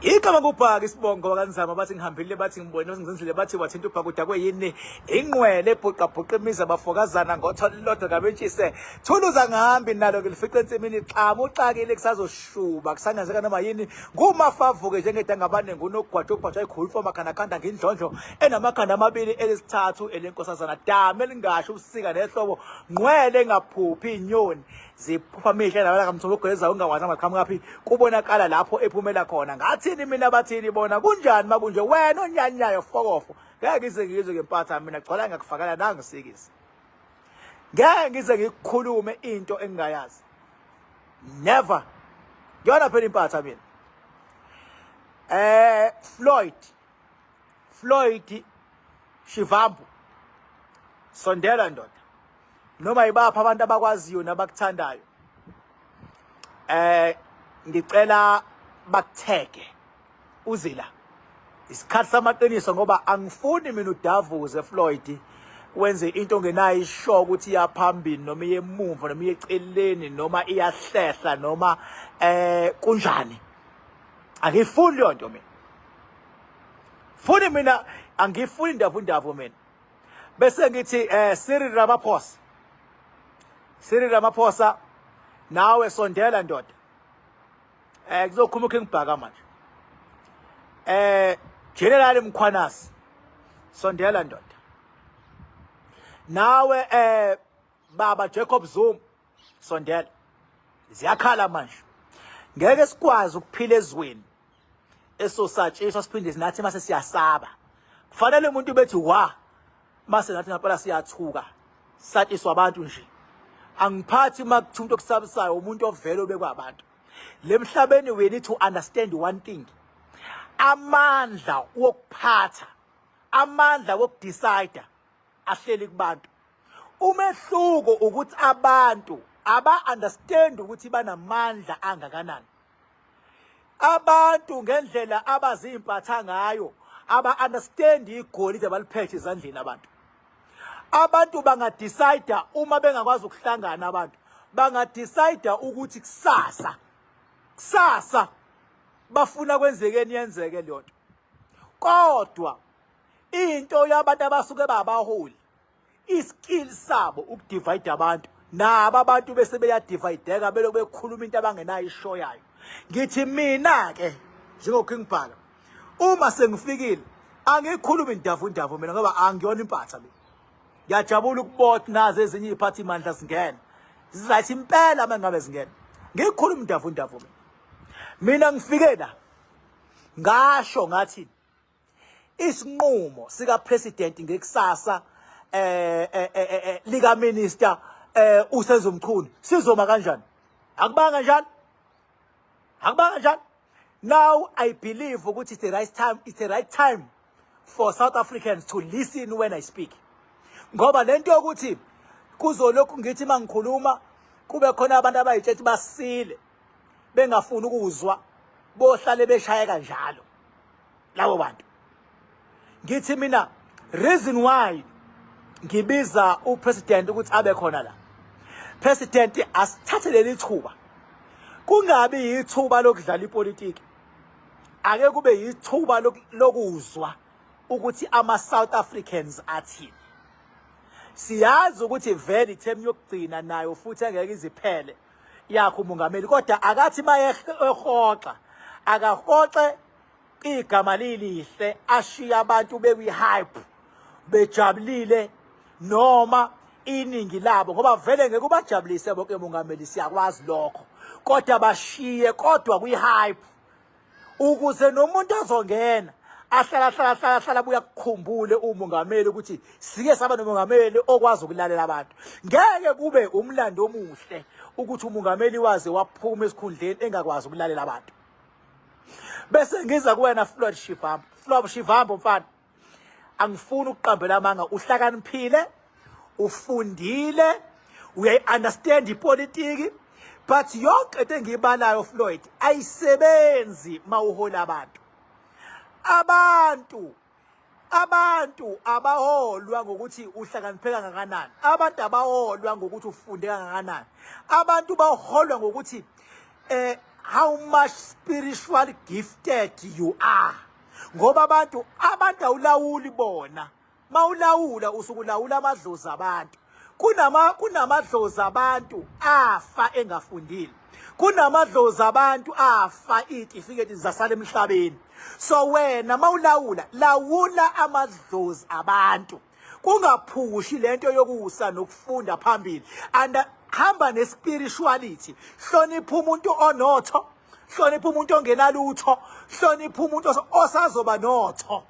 Igama kubhaka isibongo wakanzama bathi ngihambile bathi ngibone bathi ngizenzile bathi wathinta ubhaka udakwe yini ingqwele ebhuqabhuqa imizi abafokazana ngotho lodwa ngabentshise thuluza ngihambi nalo ngilifice ensimini xamu uxakile kusazoshuba kusangenzeka noma yini ngumafavuke njengedangabane ngunogwaja ogwajwa ikhulufo makhanakhanda ngindlondlo enamakhanda amabili elesithathu elenkosazana dame elingasho ubusika nehlobo ngqwele engaphuphi inyoni ziphupha mihla nabala kamthobo ogeza ungawazi amaqhamukaphi kubonakala lapho ephumela khona ngathini mina bathini bona kunjani makunje wena onyanyayo fokofo ngeke ngize ngizwe ngempatha mina gcwala ngakufakela nangisikisi ngeke ngize ngikukhulume into engingayazi never ngiyona phela impatha mina. Floyd Shivambu, sondela ndoda, noma yibapha abantu abakwaziyo nabakuthandayo, ngicela bakutheke uzila isikhathi samaqiniso, ngoba angifuni mina udavuze Floyd wenze into ongenayo isho ukuthi iyaphambili noma iyemuva noma iyeceleni noma iyahlehla noma kunjani. Angifuni leyo nto mina, funi mina angifuni ndavundavu mina. Bese ngithi Cyril Ramaphosa, Cyril Ramaphosa nawe sondela ndoda, kuzokhuluma uKing Bhaka manje. General Mkhwanazi sondela ndoda, nawe baba Jacob Zuma sondela. Ziyakhala manje, ngeke sikwazi ukuphila ezweni esosatshiswa siphinde sinathi mase siyasaba. Kufanele umuntu bethi wa mase nathi ngempela siyathuka, satshiswa abantu nje. Angiphathi makuthiwa umuntu okusabisayo umuntu ovele obekwa abantu lemhlabeni. We need to understand one thing: amandla wokuphatha, amandla wokudecide ahleli kubantu. Umehluko ukuthi abantu aba understand ukuthi banamandla angakanani. Abantu ngendlela abazimpatha ngayo aba understand igolide abaliphethe ezandleni. Abantu bangadecide uma bengakwazi ukuhlangana, abantu bangadecide ukuthi kusasa kusasa bafuna kwenzekeni, yenzeke leyo nto. Kodwa into yabantu abasuke babaholi, iskill sabo ukudivide abantu, nabo abantu bese beyadivideka belokhu bekhuluma into abangenayo isho yayo. Ngithi mina ke njengoKing Bhaka, uma sengifikile angikhulumi indavundavu mina, ngoba angiyona impatha mina. Ngiyajabula ukubona nazo ezinye iziphathi mandla zingena, zizathi impela uma ngabe zingena ngikhuluma indavundavu mina. Mina ngifike la ngasho ngathi isinqumo sika president ngekusasa lika minister uSenzo Mchunu sizoma kanjani. Akubanga njalo, akubanga njalo. Now I believe ukuthi it's the right time, it's the right time for South Africans to listen when I speak, ngoba lento yokuthi kuzolokhu ngithi mangikhuluma kube khona abantu abayitshethi basile bengafuni ukuzwa, bohlale beshaya kanjalo labo bantu. Ngithi mina reason why ngibiza upresident ukuthi abe khona la, president, asithathe leli thuba, kungabi yithuba lokudlala ipolitiki, ake kube yithuba lokuzwa ukuthi ama South Africans athini. Siyazi ukuthi vele iterm yokugcina nayo futhi engeke iziphele yakho umongameli, kodwa akathi maye ehoxa akahoxe igama lilihle, ashiya abantu bekwi-hype bejabulile noma iningi labo, ngoba vele ngeke ubajabulise bonke mongameli, siyakwazi lokho, kodwa bashiye kodwa kwi-hype ukuze nomuntu ozongena ahlala hlala hlala hlala buya kukhumbule umongameli ukuthi sike saba nomongameli okwazi ukulalela abantu. Ngeke kube umlando omuhle ukuthi umongameli waze waphuma esikhundleni engakwazi ukulalela abantu. Bese ngiza kuwena Floyd Shivambu. Floyd Shivambu mfana, angifuni ukuqambela amanga, uhlakaniphile, ufundile, uyayi-understand ipolitiki, but yonke into engiyibalayo Floyd ayisebenzi mawuhola abantu. Abantu abaholwa ngokuthi uhlakaniphe kangakanani, abantu abaholwa ngokuthi ufunde kangakanani, abantu baholwa ngokuthi how much spiritual gifted you are, ngoba abantu awulawuli bona. Mawulawula usukulawula amadlozi abantu. Kunamadlozi abantu afa engafundile, kunamadlozi abantu afa iy'tifiketi zasala emhlabeni. So wena mawulawula, lawula amadlozi abantu, kungaphushi lento yokusa nokufunda phambili, and hamba ne-spirituality. Hlonipha umuntu onotho, hlonipha umuntu ongenalutho, hlonipha umuntu osazoba notho,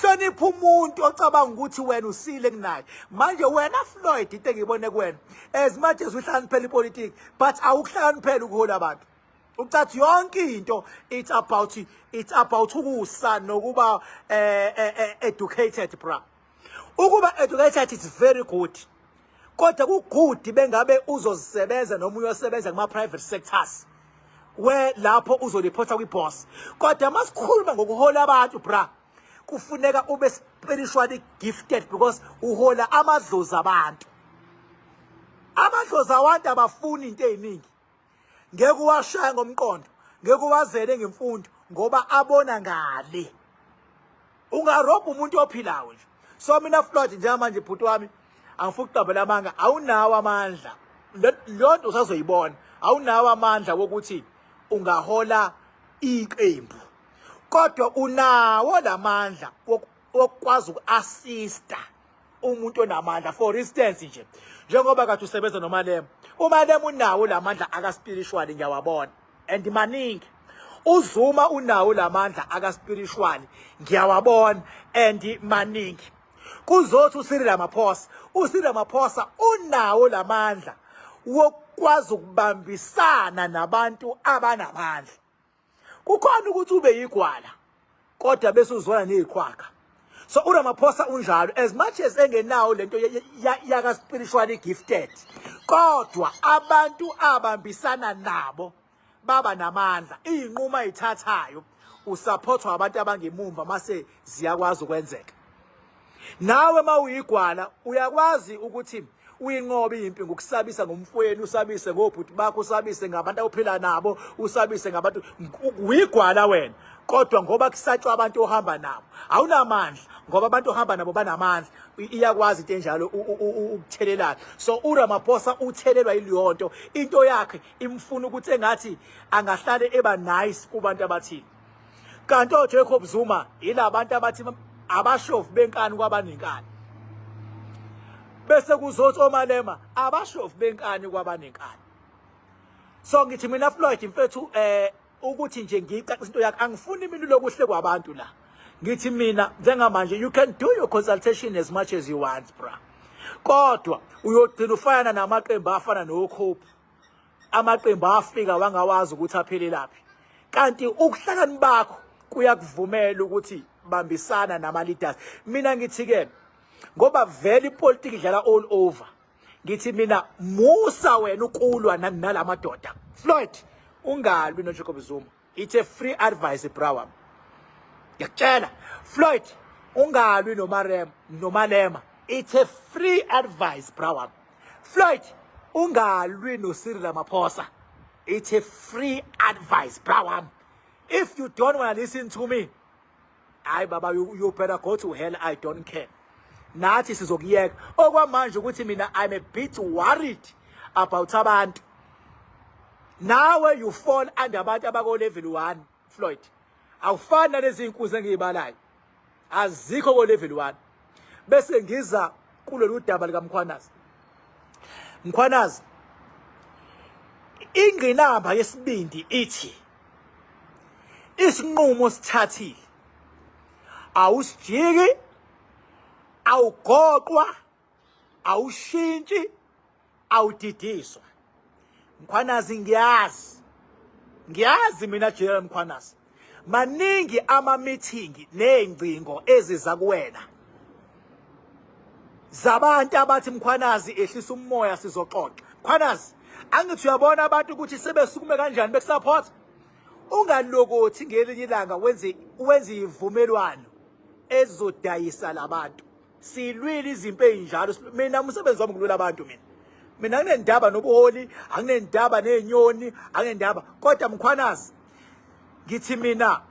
hlonipha umuntu ocabanga ukuthi wena usile kunaye. Manje wena Floyd, into engiyibone kuwena, as much as uhlakaniphela ipolitiki, but awukuhlakaniphela ukuhola abantu. Ucathi yonke into it's about ukusa nokuba educated, bra. Ukuba educated is very good, kodwa ku-good bengabe uzozisebenza noma uyosebenza kuma-private sectors, where lapho uzoripota kwi-boss. Kodwa masikhuluma ngokuhola abantu, bra, kufuneka ube spiritually gifted, because uhola amadlozi abantu. Amadlozi abantu abafuni into ey'ningi, ngeke uwashaya ngomqondo, ngeke uwazele ngemfundo, ngoba abona ngale. Ungarobha umuntu ophilayo nje. So mina Floyd, njengamanje bhuti wami, angifuni ukuqambela amanga, awunawo amandla. Leyo nto usazoyibona. Awunawo amandla wokuthi ungahola iqembu, kodwa unawo lamandla wokukwazi uku-assista umuntu onamandla. For instance nje, njengoba kade usebenza noMalema, uMalema unawo lamandla aka-spiritual, ngiyawabona and maningi. UZuma unawo lamandla aka-spiritual, ngiyawabona and maningi. Kuzothi uCyril Ramaphosa, uCyril Ramaphosa unawo lamandla wokukwazi ukubambisana nabantu abanamandla. Kukhona ukuthi ube yigwala kodwa bese uzwana neziqhwaga. So uRamaphosa unjalo, as much as engenawo lento yaka spiritually gifted, kodwa abantu abambisana nabo baba namandla. Iy'nqumo ayithathayo usupportwa abantu abangemumva, mase ziyakwazi ukwenzeka. Nawe mawuyigwala uyakwazi ukuthi uyinqobe impi ngokusabisa ngomfweni, usabise ngobhuti bakho, usabise ngabantu ophila nabo, usabise ngabantu. Uyigwala wena, kodwa ngoba kusatshwa abantu ohamba nabo, awunamandla, ngoba abantu ohamba nabo banamandla. Iyakwazi into enjalo ukuthelelana. So uRamaphosa uthelelwa yileyo nto. Into yakhe imfuna ukuthi engathi angahlale eba nice kubantu abathile, kanti oJacob Zuma yilabantu abathi abashovu benkani kwabanenkani, bese kuzothi oMalema abashovu benkani kwabanenkani. So ngithi mina Floyd mfethu, ukuthi nje ngiyicacisa into yakhe, angifuni mina lokuhle kwabantu la. Ngithi mina njengamanje, you can do your consultation as much as you want, bra, kodwa uyogcina ufana namaqembu afana noCope, amaqembu afika wangawazi ukuthi aphelelaphi, kanti ukuhlakani bakho kuyakuvumela ukuthi bambisana nama leaders. Mina ngithi ke, ngoba vele ipolitiki idlala all over, ngithi mina musa wena ukulwa nalamadoda. Floyd, ungalwi noJacob Zuma. It's a free advice, bra wami, ngiyakutshela. Floyd, ungalwi noMarem noMalema. It's a free advice, bra wami. Floyd, ungalwi noCyril Ramaphosa. It's a free advice, bra wami. If you don't want to listen to me, hayi baba, you better go to hell, I don't care. Nathi sizokuyeka okwamanje ukuthi mina I'm a bit worried about abantu. Nawe you fall under abantu abako level 1, Floyd. Awufani nalezi inkunzi engiyibalayo, azikho ko level 1. Bese ngiza kulolu daba likaMkhwanazi. Mkhwanazi, ingqinamba yesibindi ithi isinqumo sithathile, awusijiki, awugoqwa, awushintshi, awudidiswa. Mkhwanazi, ngiyazi mina General Mkhwanazi, maningi ama meeting nezingcingo eziza kuwena zabantu abathi, "Mkhwanazi, ehlisa umoya, sizoxoxa." Mkhwanazi, angithi uyabona abantu ukuthi sebesukume kanjani bekusupport? Ungalokothi ngelinye ilanga wenze ivumelwano ezodayisa labantu. Silwile izimpi ey'njalo. Mina umsebenzi wami kulwela abantu. Mina Mina anginendaba nobuholi, anginendaba nezinyoni, anginendaba. Kodwa Mkhwanazi, ngithi mina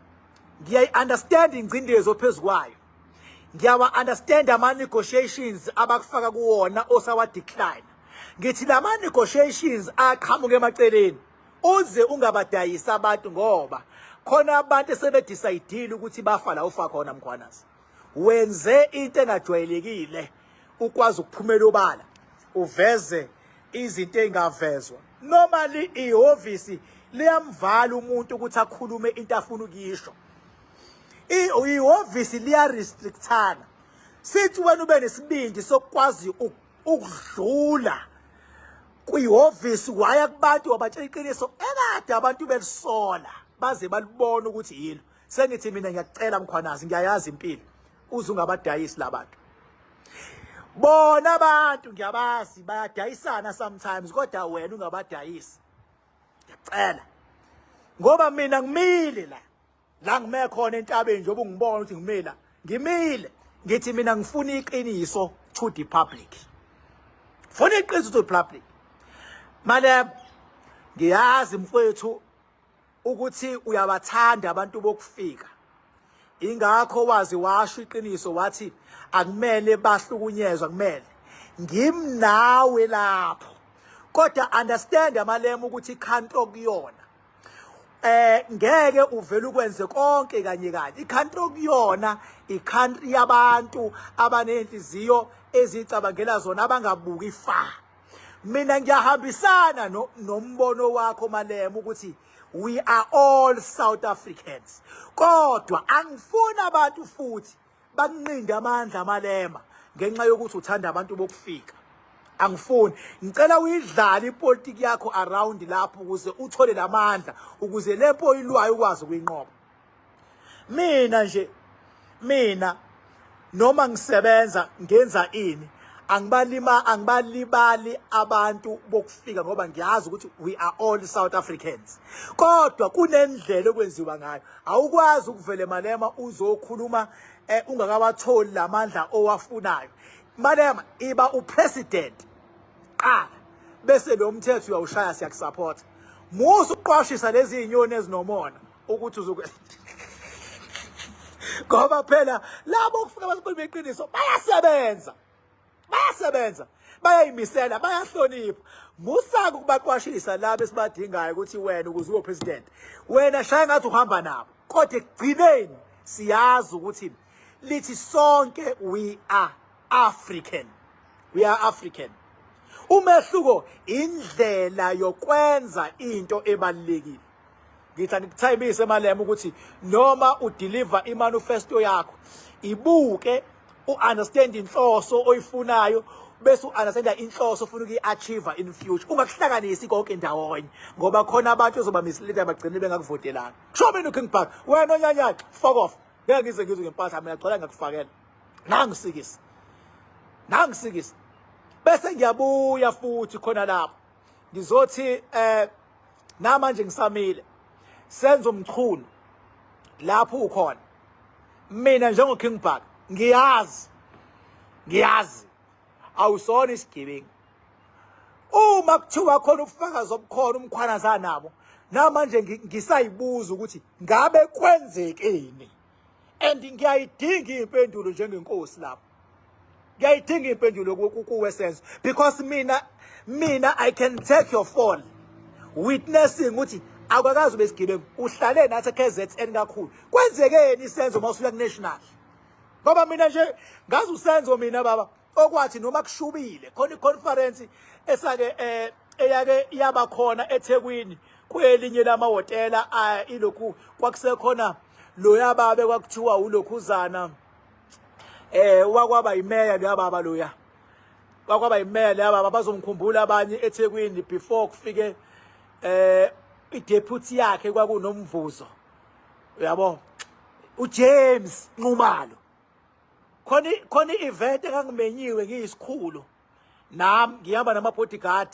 ngiyayi-understand ingcindezi ophezu kwayo. Ngiyawa-understand ama-negotiations abakufaka kuwona osawa-decline. Ngithi lama negotiations aqhamuka emaceleni. Uze ungabadayisi abantu ngoba khona abantu esebedecide ukuthi bafa la ufa khona Mkhwanazi. Wenze into engajwayelekile ukwazi ukuphumela obala uveze izinto ezingavezwa. Normally ihhovisi liyamvala umuntu ukuthi akhulume into afuna ukuyisho. Ihhovisi liya restrictana. Sithi wena ube nesibindi sokwazi ukudlula kwihhovisi waya kubantu wabatshela iqiniso ekade abantu belisola baze balibona ukuthi yilo. Sengithi mina ngiyakucela Mkhwanazi, ngiyayazi impilo, uze ungabadayisi labantu. Bona abantu ngiyabazi bayadayisana sometimes, kodwa wena ungabadayisi, ngiyacela, ngoba mina ngimile la la ngime khona entabeni, njengoba ungibona ukuthi ngimile, ngimile, ngithi mina ngifuna iqiniso to the public, funa iqiniso to the public. Malema, ngiyazi mfowethu ukuthi uyabathanda abantu bokufika, ingakho wazi washo iqiniso wathi akumele bahlukunyezwa, kumele ngimnawe lapho. Kodwa understand amalema ukuthi i-country okuyona ngeke uvele ukwenze konke kanye kanye. I-country okuyona i-country yabantu abanenhliziyo ezicabangela zona, abangabuki fa. Mina ngiyahambisana nombono wakho Malema ukuthi we are all South Africans, kodwa angifuni abantu futhi bakunqinde amandla Malema ngenxa yokuthi uthanda abantu bokufika. Angifuni, ngicela uyidlale ipolitiki yakho around lapho ukuze uthole lamandla, ukuze lempo oyilwayo ukwazi ukuyinqoba. Mina nje, mina noma ngisebenza ngenza ini, angibalima, angibalibali abantu bokufika ngoba ngiyazi ukuthi we are all South Africans, kodwa kunendlela okwenziwa ngayo. Awukwazi ukuvele Malema uzokhuluma ungakawatholi lamandla owafunayo. Malema, iba upresident qala, bese lo mthetho uyawushaya, siyakusupport. Musa ukuqwashisa lezi zinyoni ezinomona ukuthi uzokwe, ngoba phela labo kufika basikhuluma iqiniso, bayasebenza, bayasebenza, bayayimisela, bayahlonipha. Musaka ukubaqwashisa laba esibadingayo ukuthi wena ukuze ube president, wena shaya ngathi uhamba nabo, kodwa ekugcineni siyazi ukuthi lithi sonke we are African, we are African. Umehluko indlela yokwenza into ebalulekile. Ngithi angikuthayimise Malema ukuthi noma udeliver imanifesto yakho, ibuke, u-understand inhloso oyifunayo, bese u-understanda inhloso ofuna ukuyi-achieve in future. Ungakuhlanganisi konke ndawonye ngoba khona abantu ozoba mislead, bagcine bengakuvotelanga. Kusho mina uKing Park. Wena onyanyayo, fuck off, ngeke ngize ngizwe ngempahla mina, gcwala ngakufakela nangisikisa nangisikisa. Bese ngiyabuya futhi khona lapho ngizothi namanje ngisamile Senzo Mchunu lapho ukhona. Mina njengo King Park ngiyazi, ngiyazi awusona isigebengu. Uma kuthiwa khona ubufakazi obukhona uMkhwanazi nabo, namanje ngisayibuza ukuthi ngabe kwenzekeni, and ngiyayidinga impendulo njengenkosi lapho, ngiyayidinga impendulo kuwe Senzo, because mina I can take your fall witnessing ukuthi akakazi ube sigebengu, uhlale nathi KZN kakhulu. Kwenzekeni isenzo mawusuya ku national? Ngoba mina nje ngazi uSenzo mina baba okwathi noma kushubile khona i-conference esake eyake yaba khona eThekwini kwelinye lamahhotela, ilokhu kwakusekhona loya babe kwakuthiwa ulokhuzana wakwaba imeya loya baba, loya wakwaba imeya loya baba, bazongikhumbula abanye eThekwini, before kufike i-deputy yakhe kwakunomvuzo, uyabo, uJames Nxumalo. Khona i-event engangimenyiwe ngiyisikhulu nami, ngihamba nama bodyguard,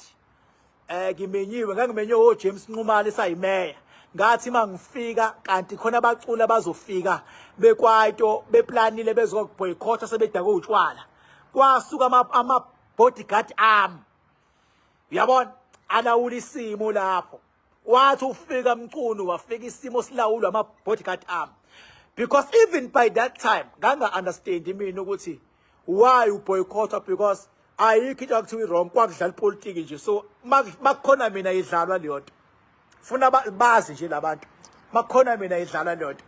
ngimenyiwe, ngangimenywe oJames Nxumalo esayimeya. Ngathi mangifika kanti khona abaculi abazofika bekwaito beplanile bezoboycott sebedakwe utshwala, kwasuka ama bodyguard ami. Uyabona, alawula isimo lapho. Wathi ufika Mchunu, wafika isimo silawulwa ama-bodyguard ami, because even by that time nganga-understandi mina ukuthi why uboycotha, because ayikho into akuthiwa i-wrong, kwakudlala ipolitiki nje. So makukhona mina idlalwa leyo nto, funa bazi nje labantu, makukhona mina idlalwa leyo nto.